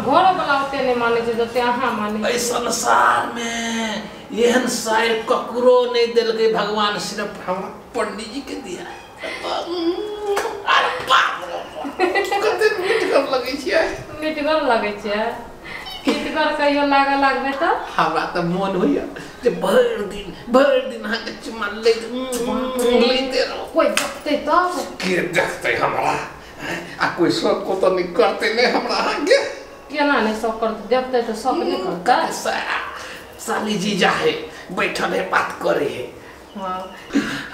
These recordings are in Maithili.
घरो वाला ओते नहि मानै छै जते अहाँ मानै एहि संसार में एहन शायर ककरो नहीं देलकै भगवान, सिर्फ हमरा पंडित जी के दिया। अरे बाप रे, कते मीठगर लगै छै। मीठगर लगै छै। मीठगर कहियो लागऽ लागबै तऽ हमरा तऽ मोन होइया जे भरि दिन अहाँके चुमा लैत लैते रहू। कोइ देखतै तब? के देखतै हमरा? आ कोइ शौको तऽ नहि करतै नहि हमरा अहाँके। केना नहि शौक करतै? देखतै तऽ शौक नहि करतै। साली जीजा है, बैठल है, बात करे है। हाँ।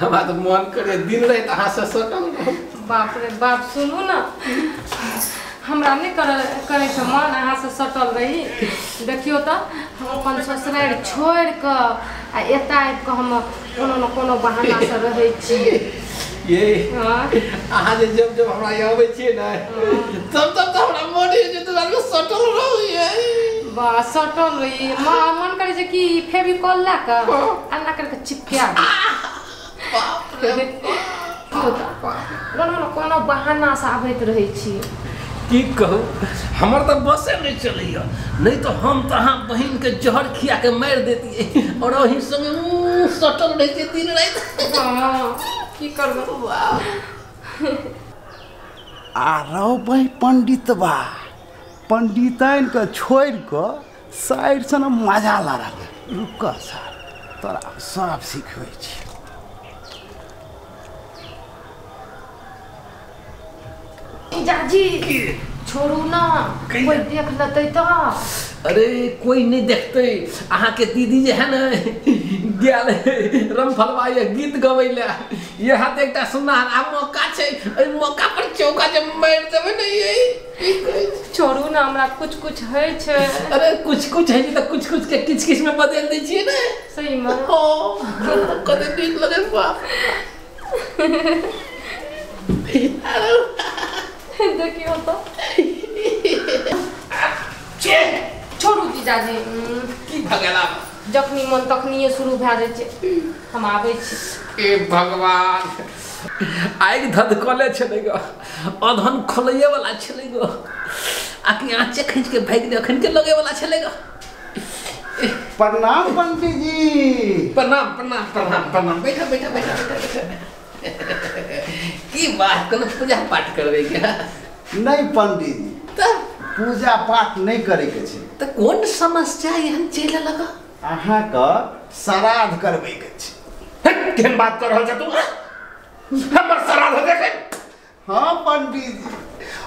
हमरा तऽ मन करे दिन राति अहाँ से सटल रहू। बाप रे बाप, सुनू ने, हमरा नहि करै छै मन अहाँ से सटल रही। देखियौ तऽ हम अपन ससुरारि छोड़ि कऽ आ एतऽ आबि कऽ हम कोनो ने कोनो बहाना से रहै छी। ये अहाँ जे जब जब हमरा यहाँ अबै छियै ने तब तब तऽ हमरा मन होइया जे तोरा लग सटल रहू। ये बा सटल रही, मन करै छै कि फेविकॉल लए कऽ एना करि कऽ चिपका दी। बाप रे, कोनो ने कोनो बहाना से आबैत रहै छी। की कहू, हमर तऽ बसे नहि चलैया, नहि तऽ हम तऽ अहाँ बहिनके जहर खिया के मारि देतियै और ओही संगे सटल रहितियै दिन राति। हाँ, की करबै। आ रौ भाइ पंडितबा, पंडिताइनके छोड़ि कऽ साइड सँ ने मजा लागल। रुक सर, तोरा सब सिखबै छी। जीजाजी छोड़ू ना, कोई देख लेतै तऽ। अरे कोई नहीं देखते, अहाँ के दीदी जे है ने गेल रमफलवा ये गीत गबै ले, यहाँ तऽ एकटा सुनहारा मौका छै, एहि मौका पर चौका जे मारि देबै ने। ये छोड़ू ना, हमरा कुछ कुछ होइ छै। अरे कुछ कुछ होइ छै तऽ कुछ कुछ के किछ किछ में बदलि दै छियै ने। सही में हाँ, कते नीक लगै बाप। देखियौ तऽ छोड़ू जीजाजी। की भऽ गेल? जखनी मन तखनिये शुरू भए जाइ छै। हम आबै छी। ए भगवान, आगि धधकले छलै ग, अधन खोलैये वाला छलै ग, आ कि आँचे खींच के भागि गेलै, अखन के लगे वाला छलै ग। प्रणाम पंडित जी। प्रणाम प्रणाम प्रणाम प्रणाम। बैठा बैठा बैठा बैठा बैठा। की बात, कोनो पूजा पाठ करबै क्या? नहि पंडित जी, तऽ पूजा पाठ नहि करैके छै। तऽ कोन समस्या एहन चलि लगा? अहाँके श्राद्ध करबैके छै। केहन बात कर रहल छ तू? हमर श्राद्ध देखे? हाँ पंडित जी,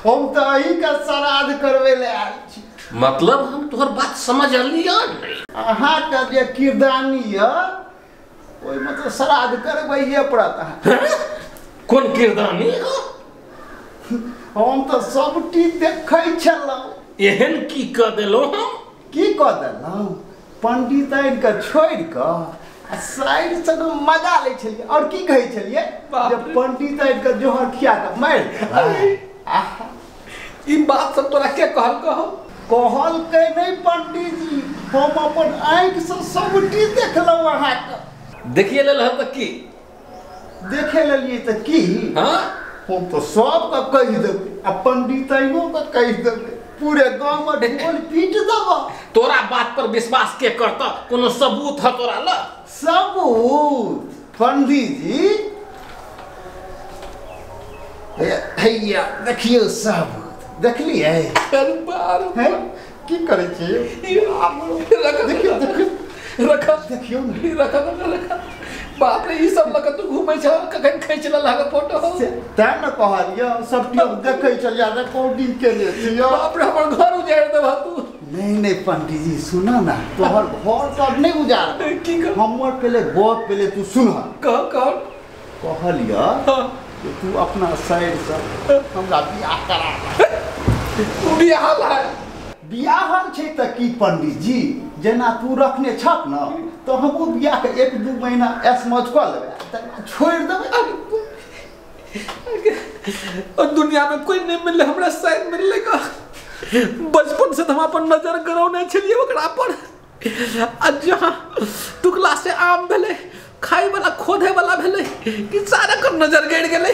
हम तऽ अहीँके श्राद्ध करबै लए आयल छी। मतलब हम तोहर बात समझलियऽ नहि। अहाँके जे किरदानी यऽ ओहिमे तऽ श्राद्ध करबैये पड़त अहाँ। कोन किरदानी? हम तऽ सबटी देखै छलहुँ। एहन की कऽ देलहुँ हम? की कऽ देलहुँ? पंडिताइनके छोड़ि कऽ आ साइड सँ मजा लै छलियै। आओर की कहै छलियै जे पंडिताइनके जोहर खिया कऽ मारि। ई बात सब तोरा के कहल? कहू कहलकै नहि पंडित जी, हम अपन आँखिसँ सबटी देखलहुँ अहाँके। देखिए लेल तऽ की? देखे लेलियै तऽ की? हाँ, हम तऽ सबके कहि देबै आ पंडिताइनोके कहि देबै, पूरे गाँवमे ढोल पीट देबऽ। तोरा बात पर विश्वास के करतऽ? कोनो सबूत है तोरा ल? सबूत पंडित जी हैया देखियौ, सबूत देखलियै? है की करै छियै? देखियौ देखियौ, रख देखियौ ने, रख रख। बाप रे, ई सब लऽ कऽ तू घूमै छह, कखन खींच लेलह फोटो? तेँ ने कहलियौ, सब केओ देखै छलियै, रिकॉर्डिंग केने छियौ। बाप रे, हमर घर उजाड़ि देबह तू। नहीं नहीं पंडित जी, सुनऽ ने, तोहर घर सब नहि उजाड़ब। की हमर पहिले गप पहिले तू सुनह। कह कह। कहलियऽ जे तू अपना साइडसँ हमरा बियाह करा। बियाह है? बियाहल छै तऽ की पंडित जी, जेना तू रखने छक ने तऽ हमहूँ बियाहके 1-2 महीना ऐश मौज कऽ लेबै, तकर छोड़ि देबै। और दुनिया में कोई नहीं मिलले हमरा शायद मिलले का। बचपन से तो हम अपन नजर गरौने छलियै ओकरा पर, आ जहाँ टुकला से आम भेलै, खाय वाला खोदे वाला भेलै कि सारा कर नजर गड़ि गेलै।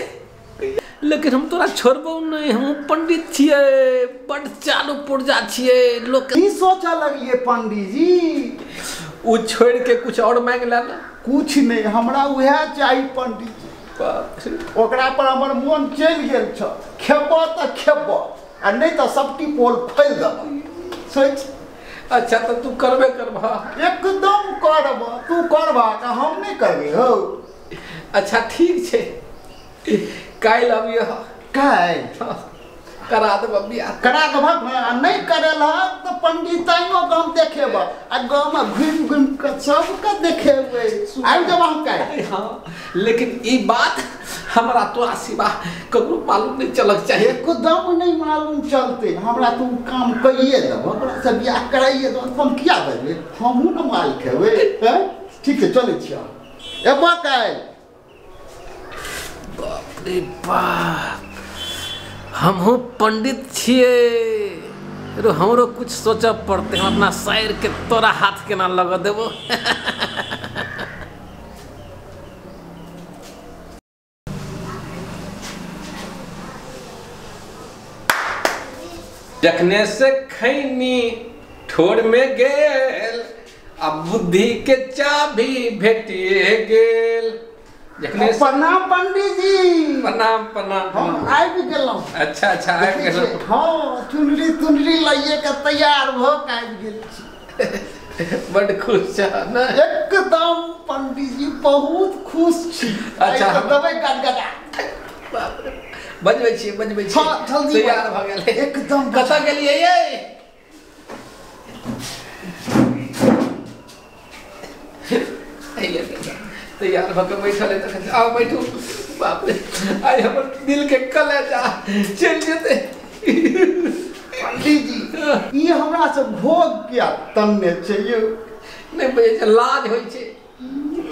लेकिन हम तोरा छोड़बौ नहीं। हम पंडित छियै, बड चालू पुर्जा छियै। लोग की सोचऽ लगलियै पंडित जी? उ छोड़ के कुछ और मांग ले ना। कुछ नहीं, हमरा उएह चाही पंडित जी। ओकरा पर हमर मन चलि गेल छ। खेबऽ तऽ खेबऽ आ नहीं तऽ सबटी पोल खोलि देबऽ। सोच। अच्छा तो तू करबे करबह? एकदम करबह। तू करबह तऽ हम नहीं करबै हौ। अच्छा ठीक छै, काल्हि अबियह। काल्हि करा देबह बियाह। करा देबह आ नहीं करेलहक तऽ पंडिताइनो के हम देखेबह आ गाँवमे घुमि घुमि कऽ सबके देखेबै। आबि जेबह हम काल्हि। हाँ, लेकिन ई बात हमरा तोरा सिवा ककरो मालूम नहीं चलक चाही। एकदम नहीं मालूम चलते। हमरा तू काम करिए देबह, ओकरा से बियाह कराइए देबह, हम किया देबै? हमहूँ ने माल खेबै। ठीक छै, चलै छियै। एबह काल्हि। बाप रे बाप, हमहूँ पंडित छियै रो, हमरो कुछ सोचऽ पड़तै। हम अपना साइर के तोरा हाथ केना लगऽ देबो। जखने से खैनी ठोर में गेल आ बुद्धि के चाभी भेटिए गेल। जखने प्रणाम पंडित जी। प्रणाम प्रणाम। हम आबि गेलहुँ। अच्छा अच्छा आबि गेलहुँ। हाँ, चुनरी तुनरी लइए के तैयार भऽ के आबि गेल छी। बड खुश छ ने? एकदम पंडित जी, बहुत खुश छी। अच्छा देबै गदगदा। बाप रे, बजबै छी बजबै छी। हाँ, जल्दी तैयार भऽ गेलै एकदम। कतऽ गेलियै यै? तैयार भऽ के बैठल है तखन। आओ बैठू। बाप रे, आइ हमर दिल के कलेजा चलि जेतै। पंडित जी, ई हमरा से भोग किया तन्ने छै यौ? नहि बुझै छै, लाज होइ छै।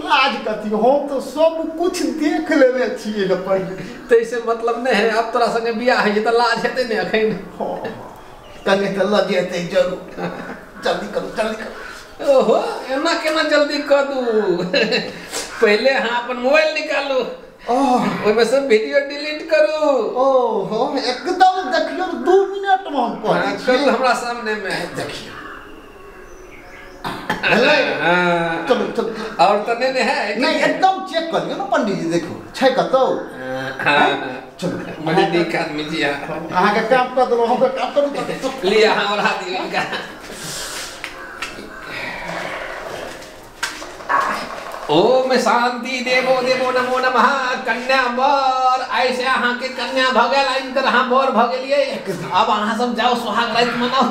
लाज कथी, हम तऽ सब कुछ देख लेने छियै ने पंडित जी। ताहिसँ मतलब नहि है। आब तोरा संगे बियाह होइ छै तऽ लाज हेतै ने एखन? हँ, कनि तऽ लजेतै जरूर। जल्दी करू जल्दी करू। ओहो, एना केना जल्दी कऽ दू? पहिले अहाँ अपन मोबाइल निकालू, ओहिमे से वीडियो डिलीट करू। ओहो, एकदम देखियौ 2 मिनट में हम करै छी। करू हमरा सामने में। देखियौ भेलै। चलू चलू। और तऽ नहि ने है? नहीं, एकदम चेक कर लियौ ने पंडित जी। देखो छै कतौ। चलू, बड़ी नीक आदमी जी अहाँ। अहाँके काम कऽ देलहुँ, हमके काम करू। लिअ अहाँ ओढ़ा दियौ हिनका। ओम शांति देवो देवो नमो नमः। कन्या बर, ऐसे अहाँ के कन्या भऽ गेल, इनकर अहाँ बर भऽ गेलियै। अब अहाँ सब जाओ सुहाग राति मनाउ।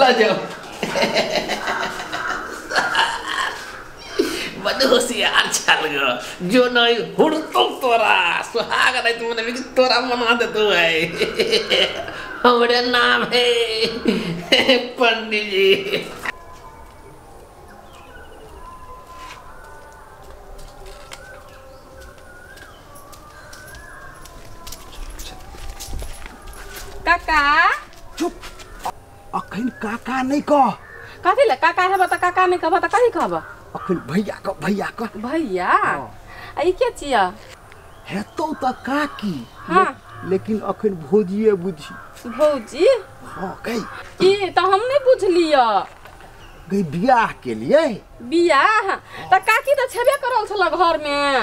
लऽ जाओ। बड होशियार छल गो, जो नहीं हुड़तो तोरा सुहाग राति मनेबी कि तोरा मना देतो है। हमरे नाम है पंडित जी। काका चुप, अखन काका नहीं कह। कथी ले काका हेबा तऽ काका नहीं कहबा तऽ कथी कहबा? अखन भैया कह, भैया कह। भैया? आ ई के छियै? हेतौ तऽ काकी। हाँ, लेकिन अखन भौजिए बुझी। भौजी? हाँ गई। ई तऽ हम नहीं बुझलियै। गई बियाह के लिए। बियाह? तऽ काकी तऽ छेबे करल छल घर में।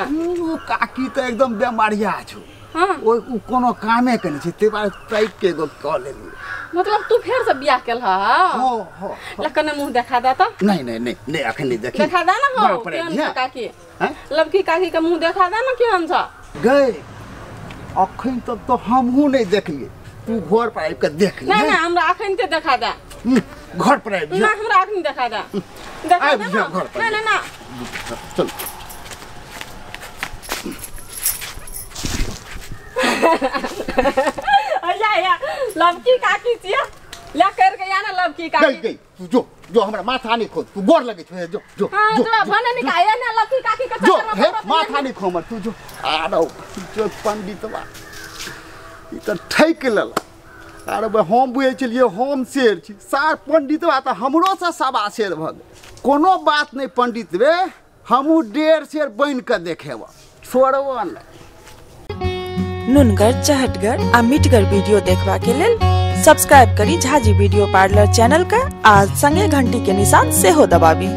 ओ काकी तऽ एकदम बेमारिया छौ। हाँ, ओ कोनो कामे केने छै, ते बार ताकि के एगो कऽ लेलियै। मतलब तू फेर से बियाह केलह? हाँ हाँ। लकने मुंह देखा दे तऽ। नहीं नहीं नहीं नहीं, अखन नहीं देखी। देखा दे ना हो, केहन छै काकी? लबकी काकी के मुंह देखा दे ना केहन छै। गई अखन तक तो हमहूँ नहीं देखलियै, तू घर पर आबि के देख ले। नहीं नहीं, हमरा अखन के देखा दे। घर पर आबि ना, हमरा अखन देखा दे। देखा दे ना घर पर। नहीं नहीं ना, चल। अया या लबकी काकी छियै, ले कर के या ना लबकी काकी। गई गई, तू जो जो हमरा माथा नहीं खो, तू गोर लगे छो। जो जो हां, जो भने निकाय ना लबकी काकी के जो चक्कर में हे पड़त। माथा नहीं खो हमर, तू जो आ रहो जो पंडितवा ई तऽ ठकि लेलक। अरे भाई हम बुझै छलियै हम शेर छी, सार पंडितवा तऽ हमरोसँ सवा शेर भऽ गेल। कोनो बात नहीं पंडित बे, हमहूँ 1.5 शेर बनि कऽ देखेबऽ, छोड़बऽ नहि। नुनगर, चहटगर आ मिठगर वीडियो देखबा के लेल सब्सक्राइब करी झाजी वीडियो पार्लर चैनल के आ संगे घंटी के निशान सेहो दबाबी।